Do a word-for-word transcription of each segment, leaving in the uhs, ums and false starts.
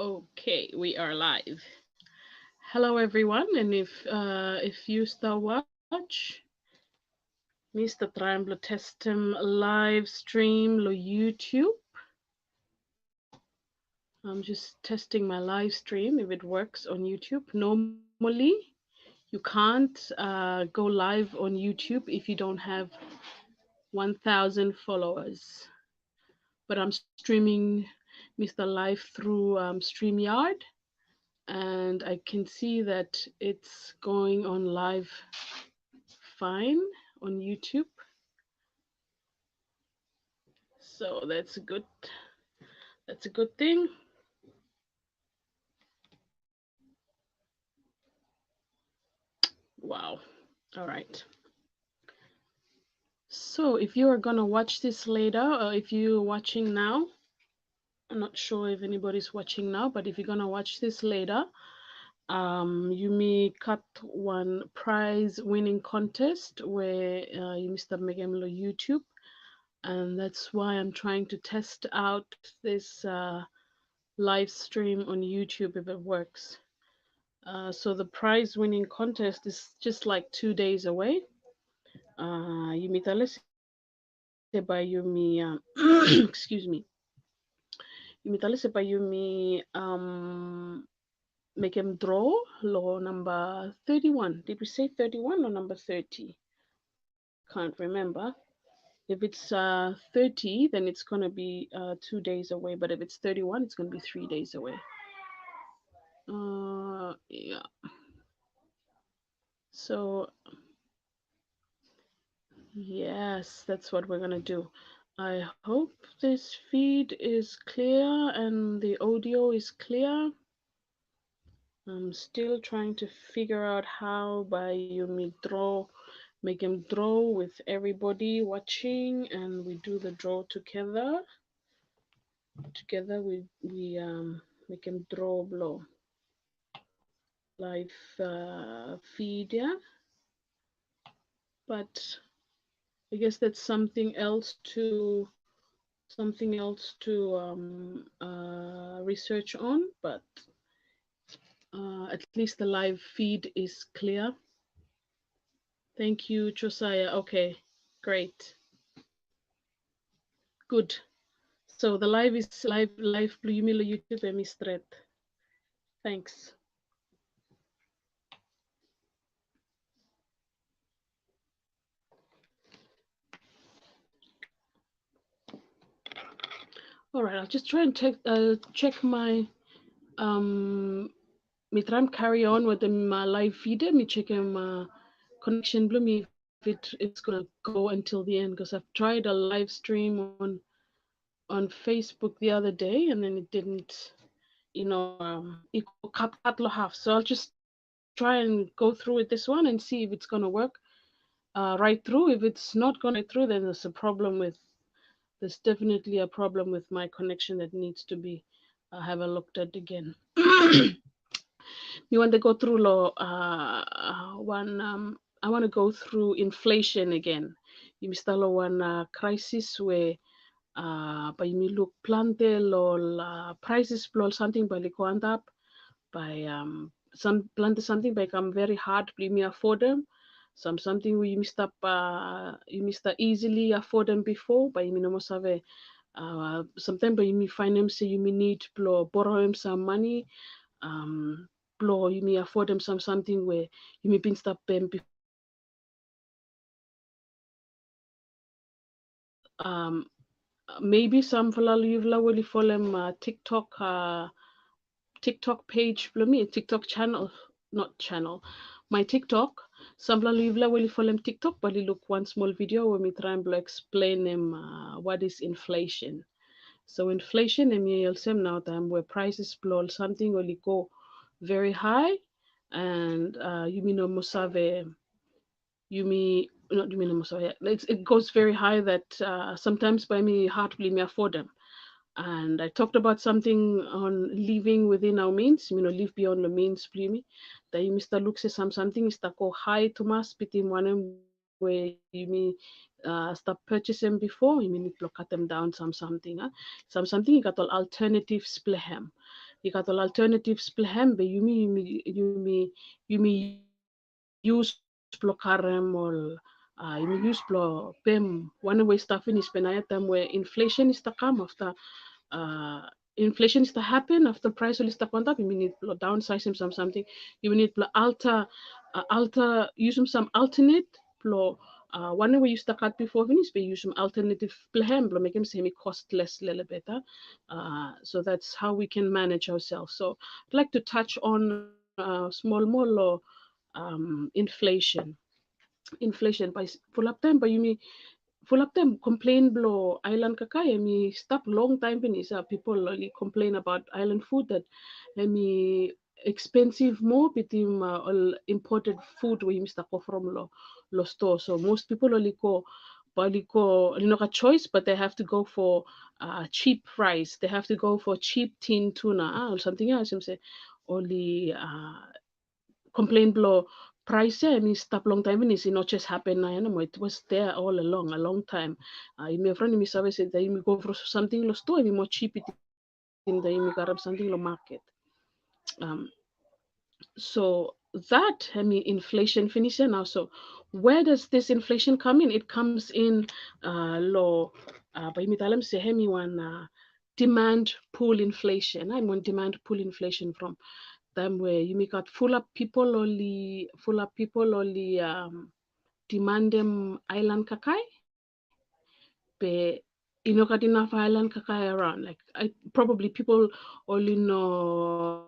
Okay, we are live. Hello, everyone, and if, uh, if yu stap watch, mi stap traem blong testem live stream long YouTube. I'm just testing my live stream if it works on YouTube. Normally, you can't, uh, go live on YouTube if you don't have one thousand followers. But I'm streaming Mister Live through, um, StreamYard, and I can see that it's going on live fine on YouTube. So that's a good, that's a good thing. Wow. All right. So if you are gonna watch this later, or if you're watching now, I'm not sure if anybody's watching now, but if you're gonna watch this later, um, yumi gat wan prize winning contest we, uh, yumi stap mekem long YouTube. And that's why I'm trying to test out this, uh, live stream on YouTube if it works. Uh, so the prize winning contest is just, like, two days away. Uh, yumi talem se bae yumi, um, excuse me. Yumi talem se bae yumi, um, mekem draw long namba thirty-one. Did we say thirty-one or number thirty? Can't remember. If it's, uh, thirty, then it's gonna be, uh, two days away. But if it's thirty-one, it's gonna be three days away. Uh, yeah. So, yes, that's what we're gonna do. I hope this feed is clear and the audio is clear. I'm still trying to figure out how bae yumi draw, mekem draw with everybody watching, and we do the draw together. Together we, we, um, mekem draw blong live, uh, feed, yeah. But I guess that's something else to, something else to, um, uh, research on, but, uh, at least the live feed is clear. Thank you, Josiah. Okay, great. Good. So the live is live, live blong yumi long YouTube hemi stret. Thanks. All right, I'll just try and check, uh, check my, um, mi traem carry on wetem, uh, live feed, mi jekem, uh, connection blong mi if it, it's gonna go until the end, 'cause I've tried a live stream on, on Facebook the other day, and then it didn't, you know, um, i go katkat long half. So I'll just try and go through with this one and see if it's gonna work, uh, right through. If it's not gonna through, then there's a problem with, there's definitely a problem with my connection that needs to be, uh, have a looked at again. Mi wantem go through long, uh, uh, wan, um, I wanna go through inflation again. Yumi stap long wan, uh, crisis we, uh, bae yumi luk plante long ol, uh, prices blong ol samting bae oli go antap, bae, um, sam, plante samting bae i kam very hard blong yumi afodem. Sam samting we yumi stap, uh, yumi stap easily afodem bifo, bae yumi no moa save, uh, samtaem bae yumi faenem se yumi nid blong boroem sam mane, um, blong yumi afodem sam samting we yumi bin stap pem bifo. Um, maybe samfala long yufala we oli folem, uh, TikTok, uh, TikTok page blong mi, TikTok channel, not channel, my TikTok. Samfala long yufala we oli folem TikTok bae oli luk wan smol video we mi traem blong eksplenem, uh, what is inflation. So inflation hemi olsem nao taem we prices blong ol samting oli go very high, and, uh, yumi no moa save, yumi, not yumi no moa save, yeah, it's, it goes very high that, uh, sometimes bae hemi hard blong yumi afodem. And I talked about something on living within our means, yumi no liv beyond the means blong yumi. That yumi stap luk se sam samting i stap go high tumas bitim wanem we yumi, uh, stap purchasem bifo, yumi nid blong katem daon sam samting, ah. Sam samting i gat ol alternatives blong hem. i gat ol alternatives blong hem be yumi, yumi, yumi, yumi yus blong karem ol, uh, yumi yus blong pem wanem we i stap finis, be naoia taem we inflation i stap kam afta, uh, inflation i stap hapen, afta price oli stap go antap, yumi nid blong downsizem sam samting, yumi nid blong alter, uh, alter, yusum sam alternate blong, uh, wanem we yu stap gat bifo finis, be yusum alternative blong hem blong mekem se hemi cost less lelebet. Uh, so that's how we can manage ourselves. So I'd like to touch on, uh, smol moa long, um, inflation. Inflation, bae fulap taem bae yumi, fulap taem complain blong aelan kakae hemi stap longtaem finis. Uh, pipol oli complain abaot aelan food that hemi expensive moa bitim, uh, ol imported food we yumi stap go from long, long stoa. So most pipol oli go, bae oli go, oli no gat choice, but they have to go for, uh, cheap rice. They have to go for cheap tin tuna, uh, ol samting ia, olsem se oli, uh, complain blong price ia hemi stap longtaem finis, i no just hapen naoia nomo. It was there all along, a long time. Uh, yumi evriwan yumi save se taem yumi go from samting long stoa, hemi moa cheap bitim taem yumi karem samting long market. Um, so that hemi inflation finis ia nao. So where does this inflation come in? It comes in, uh, long, uh, bae yumi talem se hemi wan, uh, demand pull inflation. Hemi wan demand pull inflation from taem we yumi gat fulap pipol oli, fulap pipol oli, um, demandem aelan kakae, be i no gat inaf aelan kakae around. Like, I, probably pipol oli no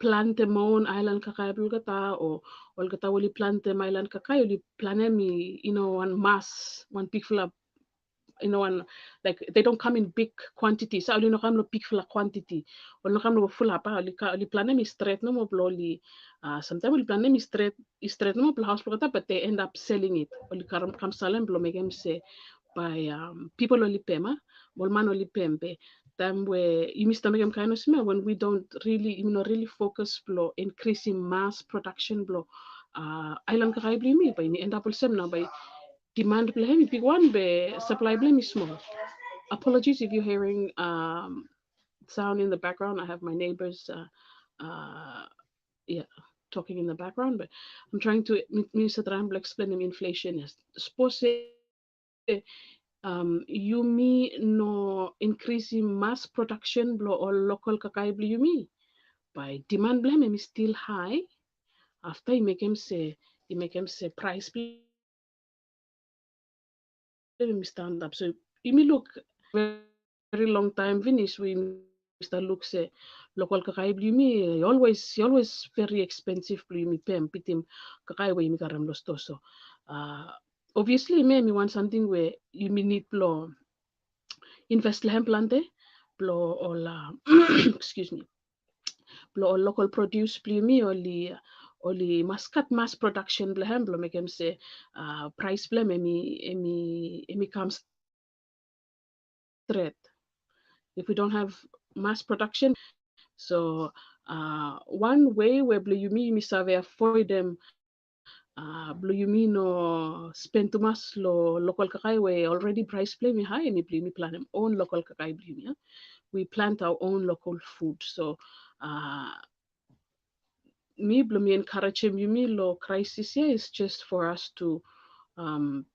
plantem own aelan kakae blong olgeta, o olgeta we oli plantem aelan kakae oli planem i, i no wan mass, wan bigfala, i no wan, like, they don't come in big quantity. So oli no kam long bigfala quantity. Oli no kam long fulap, uh, oli ka-, oli planem i stret nomo blong oli, uh, samtaem oli planem i stret, i stret nomo blong haos blong olgeta, but they end up selling it. Oli kam, kam salem blong mekem se bae, um, pipol oli pem, uh, ol man oli pem. Be taem we yumi stap mekem kaen olsem ia, when we don't really, yumi no really focus blong increasing mass production blong, uh, aelan kakae blong yumi, bae yumi end up olsem nao bae demand blong hem i bigwan be supply blong hem i smol. Apologies if you're hearing, um, sound in the background. I have my neighbors, uh, uh, yeah, talking in the background, but I'm trying to, mi, mi save traem blong explanem inflation ia. Sapos se, um, yumi no increasing mass production blong ol local kakae blong yumi, bae demand blong hem hemi still high. Afta i mekem se, i mekem se price blong hem hemi stand up. So yumi luk very long taem finis, we yumi stap luk se local kakae blong yumi, i always, i always very expensive blong yumi pem bitim kakae we yumi karem long stoa. So, uh, obviously hemia hemi wan samting we yumi nid blong invest long hem plante blong ol, uh, excuse me, blong ol local produce blong yumi oli, oli mas gat mass production blong hem blong mekem se, uh, price blong hem hemi, hemi, hemi kam stret. If we don't have mass production, so, uh, wan wei we blong yumi, yumi save avoidem, uh, blong yumi no spend tumas long local kakae we already price blong hem i high, hemi blong yumi planem own local kakae blong yumi, yeah? We plant our own local food. So, uh, mi blong mi encouragem yumi long crisis ia is just for us to, um,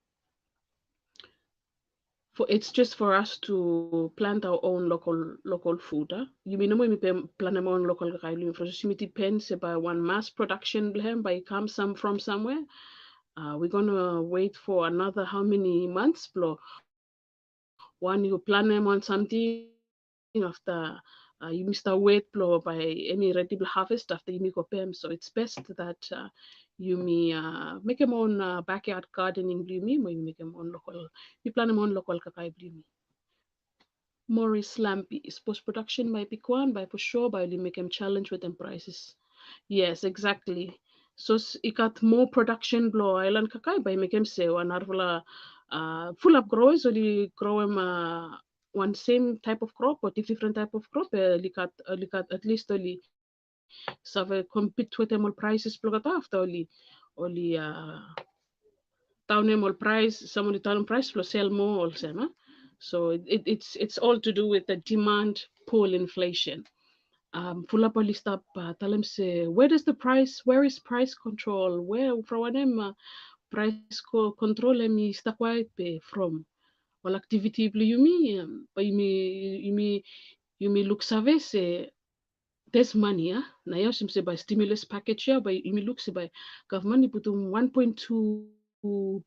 for, it's just for us to plant our own local, local food, ah. Yumi no moa yumi pla-, planem own local kakae blong yumi from sapos yumi depend se bae wan mass production blong hem bae i kam sam from somewhere. Uh, we gonna wait for another how many months blong wan yu planem wan samting, afta, uh, yumi stap wet blong bae hemi redi blong harvest afta yumi go pem. So it's best that, uh, yumi, uh, mekem own, uh, backyard gardening blong yumi, mo yumi mekem own local, yumi planem own local kakae blong yumi. Morris Lampi, sapos production bae bigwan, bae for sure bae oli mekem challenge wetem prices. Yes, exactly. Sapos i gat moa production blong aelan kakae, bae i mekem se wan narafala, uh, fulap growers oli growem, uh, wan same type of crop o dif-, different type of crop, eh, oli gat, oli gat, at least oli save compete wetem ol prices blong olgeta afta oli, oli, uh, daonem ol price, sam oli daonem price blong sel moa olsem, ah. So it, it, it's, it's all to do with the demand pull inflation. um, fulap oli stap, uh, talem se, where does the price, where is price control? Where, from wanem, uh, price co-, control hemi stap kwaet be from? Ol activity blong yumi, um, bae yumi, yumi, yumi luksave se there's money, ah. Naoia olsem se bae stimulus package ia, bae yumi luk se bae gavman i putum one point two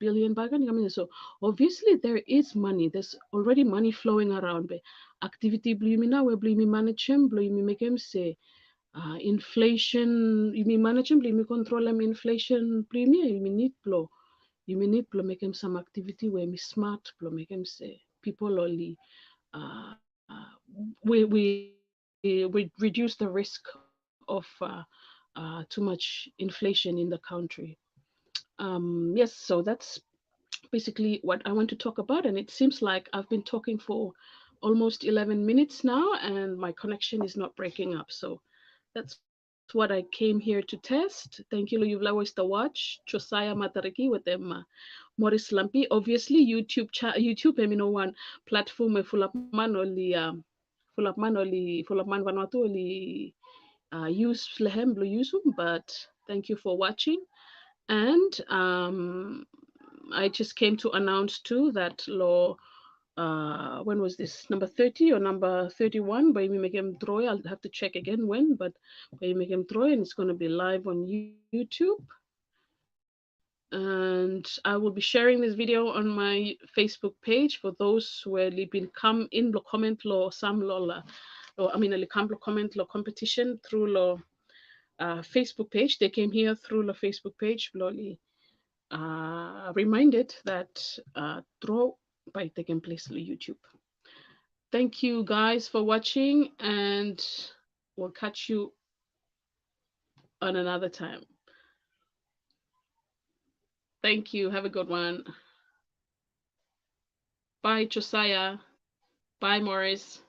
billion bakegen i kam ia. So obviously there is money. There's already money flowing around. Be activity blong yumi nao we blong yumi manejem, blong yumi mekem se, uh, inflation, yumi manejem, blong yumi kontrolem inflation blong yumi, yumi nid blong, yumi nid blong mekem sam activity we hemi smart blong mekem se pipol oli, uh, uh, we, we, we reduce the risk of, uh, uh, too much inflation in the country. Um, yes, so that's basically what I want to talk about. And it seems like I've been talking for almost eleven minutes now, and my connection is not breaking up. So that's what I came here to test. Thank you long yufala we stap watch. Josiah Matariki wetem, uh, Morris Lampi. Obviously, YouTube cha-, YouTube hemi no wan platform we fulap man oli, um, fulap man oli, fulap man Vanuatu oli, uh, use long hem blong yusum, but thank you for watching. And, um, I just came to announce too that long, uh, when was this? Number thirty or number thirty-one, bae yumi mekem draw ia. I'll have to check again when, but bae yumi mekem draw ia, and it's gonna be live on You-, YouTube. And I will be sharing this video on my Facebook page for those we oli bin kam in blong comment long sam long, uh, long, I mean, oli kam blong comment long competition through long, uh, Facebook page. They came here through long Facebook page blong oli, uh, reminded that, uh, draw bae tekem ples long YouTube. Thank you guys for watching, and we'll catch you on another time. Thank you. Have a good one. Bye, Josiah. Bye, Morris.